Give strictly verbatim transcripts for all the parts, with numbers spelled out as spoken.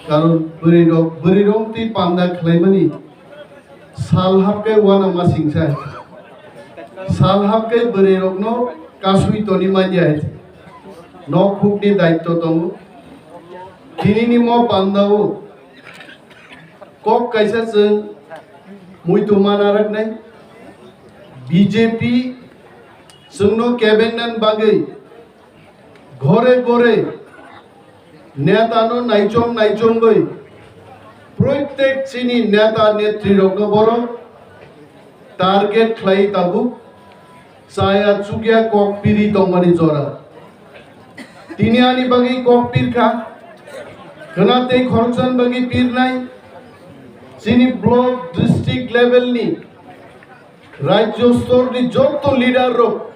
Karon bwrwi rok, bwrwi rok twi panda khlaimani sal hapkhe uanama singsa. Sal hapkhe bwrwi rokno kasui toni manya. Nok hukni daitto tongo. Tinini mo pandao kok kaisa chwng muitu mana raknai. B J P chwngno kebengnan bagwi ghore ghore netano naichong naichongwi proitek chini neta netrirokno borok target khlai tabuk chaya chukya kok piri tongmani jora. Tini ani bagwi kok pirkha, khwna tei khoroksan bagwi pirnai chini block, district level ni Rajyo stor ni joto leader rok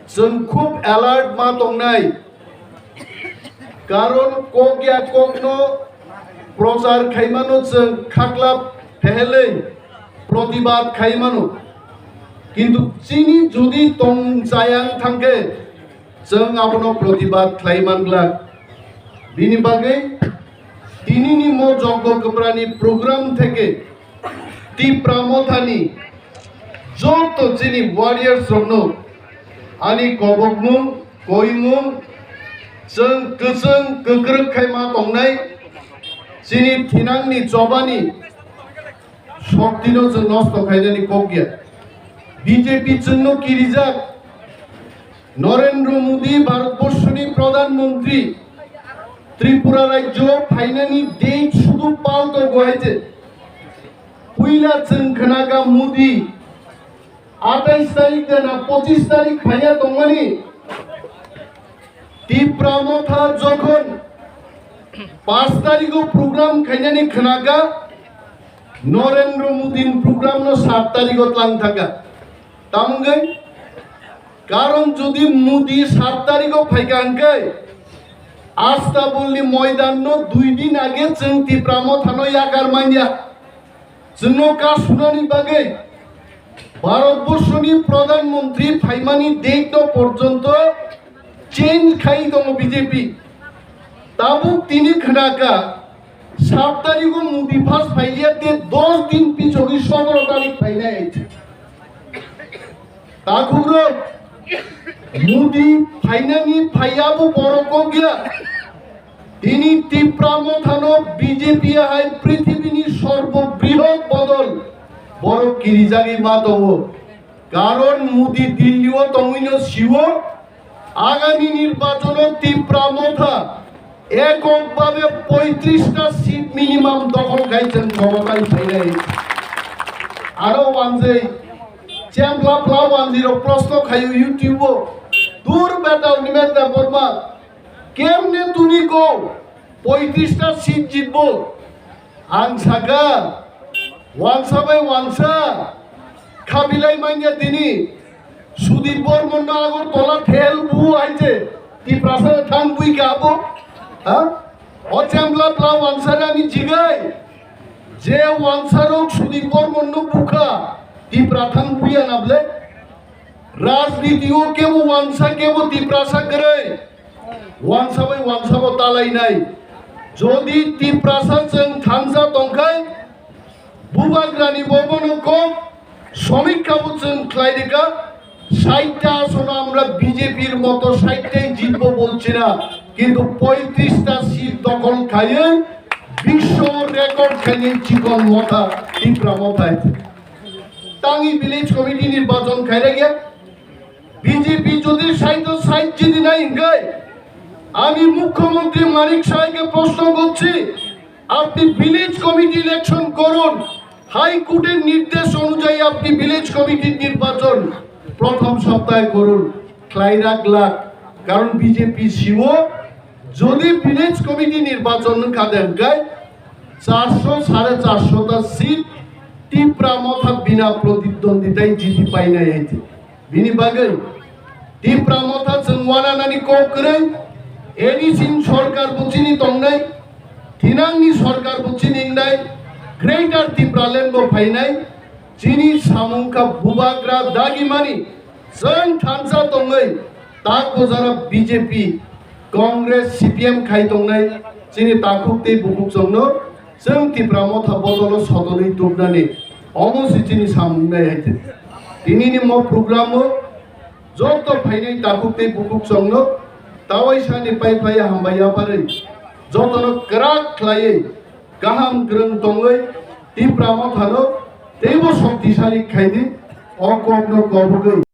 chwng khub alert ma tongnai, karon kok ya kokno prochar khaimano chwng khaklap phehelwi protibad khaimano, kintu chini jodi tong chayang thangkhe chwng abono protibad khlai manglak. Bini bagwi tinini mo Joggo Kwprani program theke Tipra Mothani joto chini warriors rokno ani kobokmung, koimung, chwng kwchwng kwkrwk khai ma tongnai chini thinangni chobani shoktino chwng nosto khainani kok ya. B J P chwngno kirijak. Narendra Modi Bharatborshoni Pradhan Mantri Tripura rajyo phainani date sudu palto gohaije. Puila chwng khnaga Modi atais tarik dena pochis tarik phaiya tongmani. Tipra Motha jokhon pas tarigo program khainani khnaga, Narendra Modi ni program no sat tarigo tlang thangkha. Tamungwi karon jodi Modi sat tarigo phaikha hwnkhe Astabulni moidan no dui din age chwng Tipra Mothano yakar manya. Chwngno ka sunani bagwi Bharatborshoni Pradhan Mantri phaimani date no porjonto change khai tongo B J P. Tabuk tini khwnaka sat tarigo Modi first phaiya te dos din pichogwi sotoro tarik phainai. Takhukrok Modi phainani phaiya bo borok kok ya. Tini Tipra Mothano B J P hai prithibini sorbo brihot bodol borok kirijagwi ma tongo. Karon Modi Delhi o tongwino siwo agami nirbachono Tipra Motha ekok babe poitrista seat minimum dokhol khai chwng khomotai phainai. Aro wanjwi chempla pla wanjwi rok prosto khaio YouTube o, "Dur beta Nimet Debbarma, kemne tuni ko poitrista seat jitbo?" Ang saka, wansa bai wansa khabilai manya tini. Sudip Bormon no Agartala thel bu aije, Tiprasa thang bui ka abo? Ha? O chempla pla wansa rani jigai. Je wansa rok Sudip Bormon no bukha, Tipra thang buya na ble? Rajniti o kebo wansa, kebo Tiprasa kwrwi. Wansa bai wansa bo talainai. Jodi Tiprasa chwng thansa tongkhai, Bubagrani bobono kok somikha bo chwng khlai rikha, ষাটটা আসনে আমরা বিজেপির মতো ষাটটাই জিতবো বলছি না, কিন্তু পঁয়ত্রিশটা সিট দখল খাইয়ে বিশ্ব রেকর্ড খাইয়ে চিকন মথা, টিপরা মথায়। Tangi village committee নির্বাচন খাইরা গিয়া বিজেপি যদি ষাট ষাট জিতে নাই হিংগায়, আমি মুখ্যমন্ত্রী মানিক সাহাকে প্রশ্ন করছি, আপনি ভিলেজ কমিটি ইলেকশন করুন, হাইকোর্টের নির্দেশ অনুযায়ী আপনি ভিলেজ কমিটির নির্বাচন প্রথম সপ্তাহে করুন। Khlai rak glak, karon B J P siwo jodi village committee nirbachon wngkha de hwnkhe charso, sare charso ta seat Tipra Motha bina pratidonditai jiti painai hai di. Bini bagwi Tipra Motha chwng wananani kok kwrwi, A D C ni sorkar bo chini tongnai, thinangni sorkar bo chini wngnai, Greater Tipraland bo phainai, chini samung kha bubagra dagimani, chwng thansa tongwi tak bojara B J P, Congress, C P M khai tongnai, chini takhuk tei bukhuk chwngno chwng Tipra Motha bodolo sotonwi tubnani omo se chini samung nai hai khe. Tinini mo program o joto phainai takhuk tei bukhuk chwngno tawaisani pai phlai hambai yaparwi jotono kwrak khlaiwi kaham kwrwng tongwi Tipra Mothano teibo shoktisali khaidi o kokno kobogwi.